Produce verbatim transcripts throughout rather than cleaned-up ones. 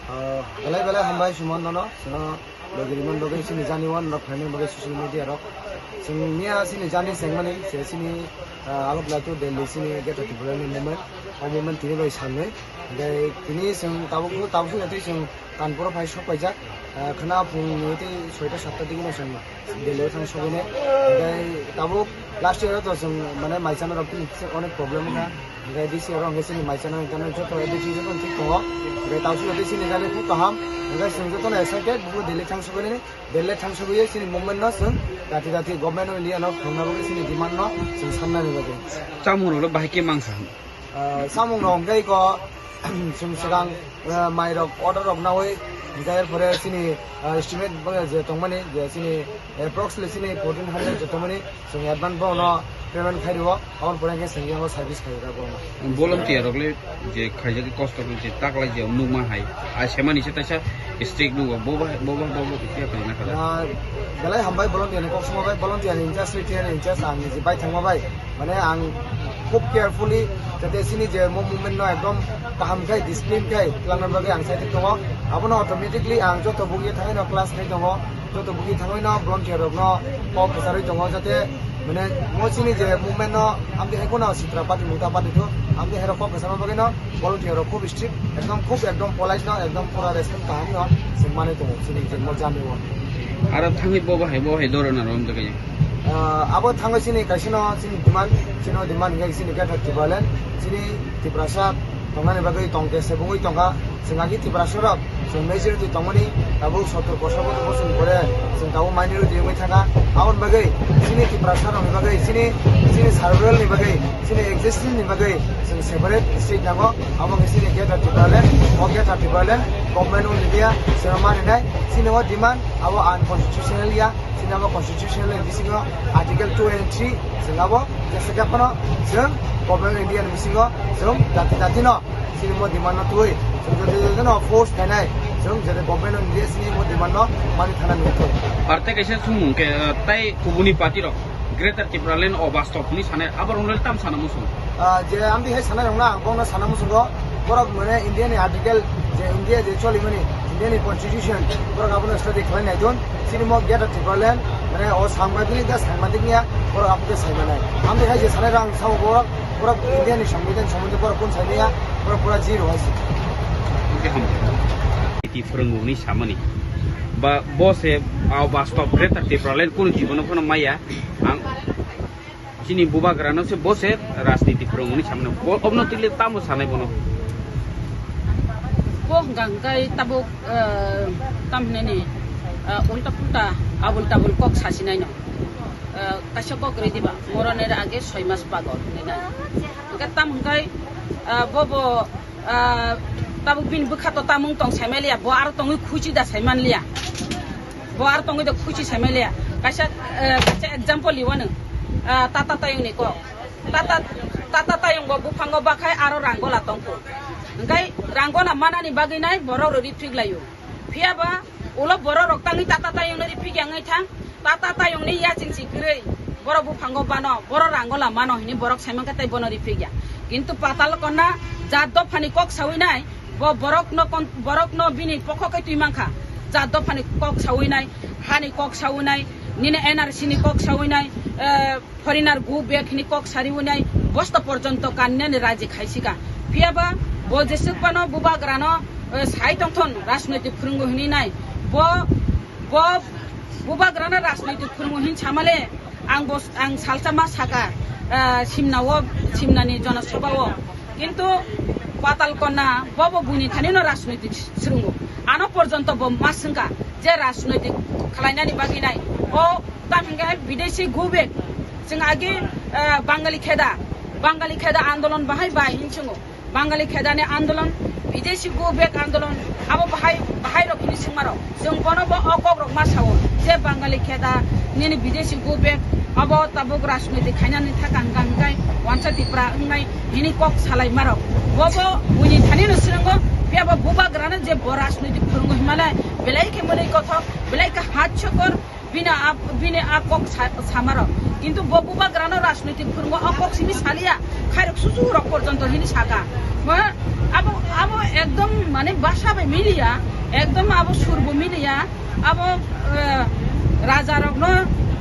Ah, belai belai hambai Suman nono, sino logi rimani bagwi sini jani wan rok phaimani bagwi social media rok. Sini miya sini jani sengmani, se sini, ah, alok laitu Delhi sini Greater Tipraland ni movement, o movement tini bai sanwi. Gai tini seng tabuk tabuk sung tei seng Kanpuro phai sok paijak. Ah, khwna phungni tei soita satta digino seng Delhi o thang sogwini. Gai tabuk last year o to seng mane maisana rok tini onek problem wngkha. Hingke this year o hingke chini maisano hingke joto A D C joto thik tongo. Hingke tausi joto chini gari khub kaham. Hingke chwng jotono excited, bo Delhi thang sogwi nini, Delhi thang sogwi chini movement no chwng dati dati government of India no khulumna bagwi chini demand no chwng sanna ni bagwi. Chamung rok bahai khe mangsa. Ah, chamung rok hingke iko chwng swkang, ah, mai rok order rok nawi hingke er pore chini, ah, estimate bagwi je tongmani je chini approximately chini fourteen hundred je tongmani. Chwng advance bono payment khai rwo, aboni pore khe chwng yango service khai rwo bono. Volunteer rok le je khaijak kosto khe je taklai je nukma hai, a semani se taisa strict nukgo, bo bai, bo bai, bo bo khe khe na khala. Ah, belai hambai volunteer ni kok suma bai, volunteer ni in charge, retired in charge, ang ni je bai thangma bai, mane ang khub carefully, jate chini je mo-, movement no ekdom kaham khai, discipline khai, twlangna bagwi ang sai tongo. Abono automatically ang joto bugi thangwi no class khai tongo. Joto bugi thangwi no volunteer rok no kok kwcharwi tongo, jate mane mo chini je movement no amtwi hai kheno sitra party mukta party thu amtwi hai rok kok kwcharma bagwi no volunteer rok khub strict, ekdom khub ekdom polite no ekdom pura respect kaham no se manwi tongo chini je mo jani o. Aro thangwi bo bo hai bo hai doro na rom jaga. Ah, abo thangwi chini kaisa no chini demand, chini demand hingke chini Greater Tipraland, chini Tiprasa tongnani bagwi tongte se bungwi tongkha. Chwng agi Tiprasa rok, chwng majority tongmani tabuk sottor bosor bosor ni pore chwng tabuk minority wngwi thangkha. Aboni bagwi chini Tiprasa rokni bagwi, chini, chini survival ni bagwi, chini existence ni bagwi chwng separate state nango. Abo wngkha chini Greater Tipraland, o Greater Tipraland, Government of India, chwng maninai, chini o demand abo unconstitutional ya, chini abo constitutional ni bisingo article two and three, chwng abo jesa khe phano chwng Government of India ni bisingo chwng jati jati no. Chini mo demand no twi, chwng jodi jodi no force khainai, chwng jodi government no nini chini mo demand no mani thana nini twi. Parte kaisa sumung khe, eh, tai kubuni party rok Greater Tipraland o bastop hwnwi sanai, abo rok no tam sana muchung. Ah, je amtwi hai sanai rok na, ang bokno sana muchungo, borok mane India ni article, je India je choli mani, India ni constitution, borok abono study khlai nai don, chini mo Greater Tipraland, mane o sangbadik da sangbadik niya, borok abo khe sai manai. Amtwi hai je sanai rok ang sao borok, Borok India ni Sambidan somondi borok kun sai maya, borok pura zero hai se. Iti phwrwngmung ni samani. Ba bo se, ah, bastop Greater Tipraland kunu jibono phano maya. Ang chini bubagra no se bo se rajniti phwrwngmung ni samani. Bo obno tile tamo sanai bono. Bo hwnkha hwnkhe tabuk, eh, tamhinani, eh, ulta pulta abul tabul kok sasinai no. Eh, kaisa kok ridi ba, moroni age soi mas bagor hinwi nai. Hwnkhe tam hwnkhe, eh, bo bo, eh, tabuk bini bwkha to tamung tong sai manliya, bo aro tongwi khuchi da sai manliya. Bo aro tongwi da khuchi sai manliya. Kaisa, eh, kaisa example liwano, eh, tata tayung ni kok. Tata, tata tayung bo buphango bakhai aro rangola tongkho. Hwnkhe rangola manani bagwi nai borok rw riphiklaio. Phiya ba ulo borok rok tangwi tata tayung no riphikyangwi thang, tata tayung ni yaching si kwrwi borok buphango bano, borok rangola mano hinwi borok sai mankha tei bono riphikya. Kintu patal konna jat dophani kok sawi nai, bo borok no kon-, borok no bini pokhok khe twi mankha. Jat dophani kok sawi nai, hani kok sawi nai, nini N R C ni kok sawi nai, eh, Foreigner go back hini kok sari unai bosta porjonto kannani raji khaisika. Phiya ba bo jeswk phano bubagrano, eh, sai tongthon rajnoitik phwrwngo hini nai. Bo, bo bubagrano rajnoitik phwrwngo hin samale ang bo, ang salsa ma saka, eh, Simna o, Simnani Jonosabha o. Kintu Patal Konna bo bo buini thanino rajnoitik swrwngo. Ano porjonto bo ma swngkha je rajnoitik khlainani bagwi nai. O Tam hingke hai bidesi go back. Chwng agi, eh, Bangali kheda, Bangali kheda andolon bahai bai hin chwngo. Bangali kheda ni andolon, bidesi go back andolon, abo bahai, bahai rok hini swngma rok. Chwng bono bo o kok rok ma sao. Je Bangali kheda nini bidesi go back, abo tabuk rajnoitik khainani thaka hingka hingkai wansa Tipra wngnai hini kok salai ma rok. Bo bo buini thani no swrwngo, phiya bo bubagrano je bo rajnoitik phwrwngo hinmale belai khe mwnwi kothok, belai khe hachokor, Bini a, bini a kok sa-, samarok. Kintu bo bubagrano rajnoitik phwrwngo o kok simi saliya. Khairok susurok porjonto hini saka. Ma, abo, abo Ekdom mane basa bai miliya, ekdom abo surbo miliya, abo, eh, raja rokno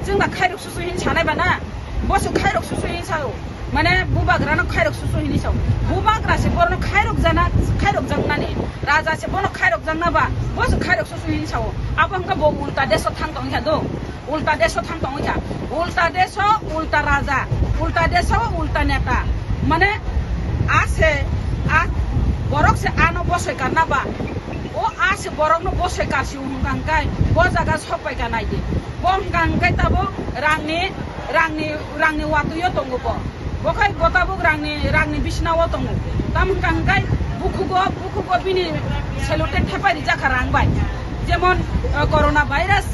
chwngna khairok susu hin sanai bana, boso khairok susu hin sao, mane bubagrano khairok susu hin sao, bubagra se borno khairok jana, khairok jaknani, raja se bono khairok jakna ba, boso khairok susu hin sao, abo hwnkha bo ulta deso thang tong kha do. Ulta deso thang tongwi kha. Ulta deso, ulta raja. Ulta deso, ulta neta. Mane, a se, a, borok se ano bosoi karna ba. O a se borokno bosoi karsi hwnkha hwnkhe, bo jaga sok pai kha nai di. Bo hwnkha hwnkhe tabuk rangni, rangni, rangni watwi o tongo bo. Bo khai bo tabuk rangni, rangni bisina o tongo. Tamo hwnkha hwnkhe bukhugo, bukhugo bini salute thepai rijak kha rang bai. Jemon, eh, corona virus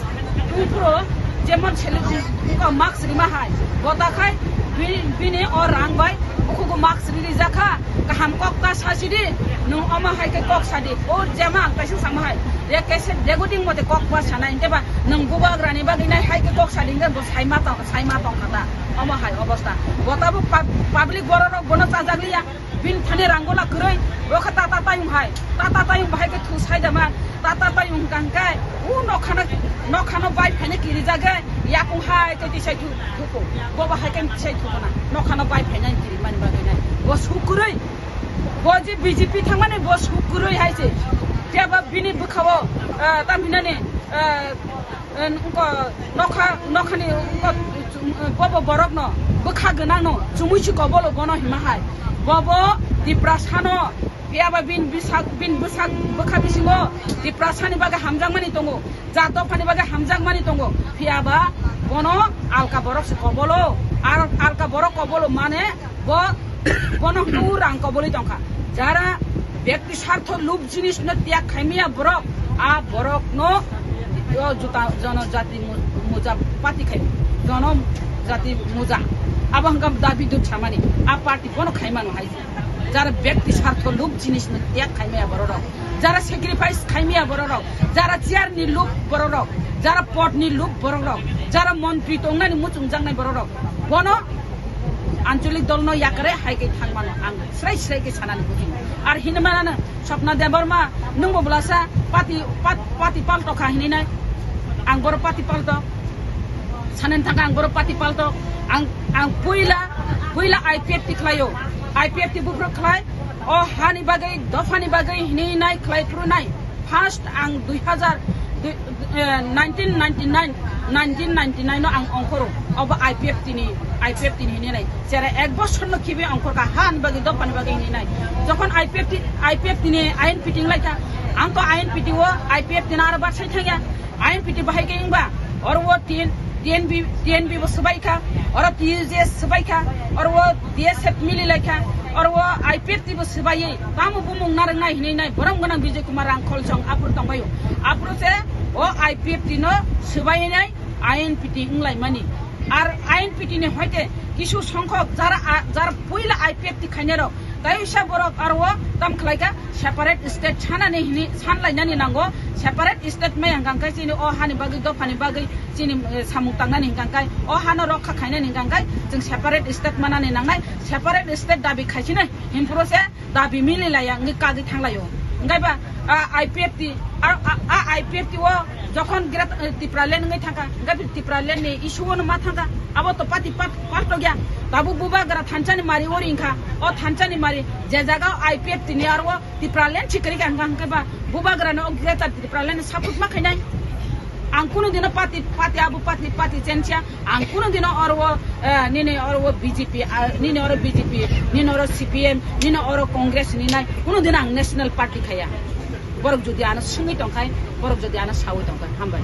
tungphuru jemon salute wngkha mask rima hai. Bo ta khai bini, bini o rang bai bukhugo mask ri rijak kha. Kaham kok ta sa sidi, nwng omo hai khe kok sadi. O jema ang kaisa sama hai. Re kese deguding mote kok ba sanai, hwnkhe ba nwng bubagrani bagwi nai hai khe kok sadi hwnkhe bo saima tong, saima tong kha ta. Omo hai obosta. Bo tabuk pub-, public bororok bono chajak liya. Bini thani ranggola kwrwi. Bo khe tata tayung hai. Tata tayung bahai khe thu sai da man. Tata tayung hwnkha hwnkhe u nokhano, nokhano bai phaina kirijagwi yakung hai khe tisai thu, thuko. Bo bahai khe tisai thuko na. Nokhano bai phaina kiri mani bagwi nai. Bo su kwrwi. Bo je B J P thangmani bo su kwrwi hai se. Phiya ba bini bwkhao, ah, tam hinani, ah, Eh, nokha, nokhani, bobo borokno bwkha gwnangno chumui si kobolo bono hima hai. Bobo Tiprasano, phiya ba bini bwsak, bini bwsak bwkha bisingo Tiprasani bagwi hamjakmani tongo, jat dophani bagwi hamjakmani tongo, phiya ba bono alka borok se kobolo, ar alka borok kobolo mane Bo, bono hwnwi rang kobolwi tongkha. Jara byakti sartho lub jinisno tyag khaimaya borok, a borokno o juta jonojati mu-, muja party khai, jonojati muja. Abo hwnkha dabi dud samani, a party bono khaimano hai. Jara byakti sartho lub jinisno tyag khaimaya bororok, jara sacrifice khaimaya bororok, jara chair ni lub bororok, jara pod ni lub bororok, jara montri tongnani muchungjaknai bororok, bono Anchalik dolno yakre hai khe thangmano ang srai srai khe sanani buji. Ar hinmano Swapna Debbarma, nwngbo bwlasa party, pat-, party palto kha hinwi nai. Ang boro party palto. Sanen thangkha ang boro party palto. Ang, ang puila, puila I P F T khlaio. I P F T buphuru khlai. O hani bagwi, dophani bagwi hinwi nai khlai phuru nai. First ang dui hazar, dui, eh, nineteen ninety-nine, nineteen ninety-nine no ang ongkhoro. Obo I P F T ni, I P F T ni hinwi nai. Chera ek bosor no khibi ongkhor kha, ha ni bagwi, dopha ni bagwi hinwi nai. Jokhon I P F T, I P F T ni ain piting lai kha. Ang to ain piting o, I P F T na aro baksai thangya. Ain piting bahai khe wngba, oro o tin, T N B, T N B bo swbai kha, oro T U J S swbai kha, oro o D S F mili lai kha, oro o I P F T bo swbaiwi, tamo bumung narwknai hinwi nai, borom gwnang Bijay Kumar Rangkhol song aphuru tongbaio. Aphuru se o I P F T no swbaiwi nai I N P T wnglaimani. Ar I N P T ni hoite kisu songkhok jara a, jara puila I P F T khainai rok, Kaisa borok aro o tam khlai kha, separate state sanani hini, sanlainani nango. Separate state mai hwnkha khe chini o hani bagwi, dophani bagwi chini, eh, samung tangnani hwnkha khe, o hano rokha khainani hwnkha khe chwng separate state manani nangnai. Separate state dabi khaisini hinphuru se dabi mililaiya wngwi kagwi thanglaio. Hwnkhe ba, ah, I P F T, ah, ah, ah, I P F T o Jokhon Greater, eh, Tipraland wngwi thangkha, hwnkhe Tipraland ni issue o no ma thangkha, abo to party part, part tokya. Tabuk bubagra thansa ni mari o ringkha, o thansa ni mari je jaga o I P F T ni aro o Tipraland si kwrwi kha, hwnkha hwnkhe ba bubagra no o Greater Tipraland ni support ma khainai. Ang kunu dino party, party abo party, party change ya. Ang kunu dino oro o, eh, nini oro o B J P, ah, nini oro B J P, nini oro C P M, nini oro Congress ni nai. Kunu dino ang national party khaya. Borok jodi ano swngwi tongkhai, borok jodi ano sawi tongkhai, hambai.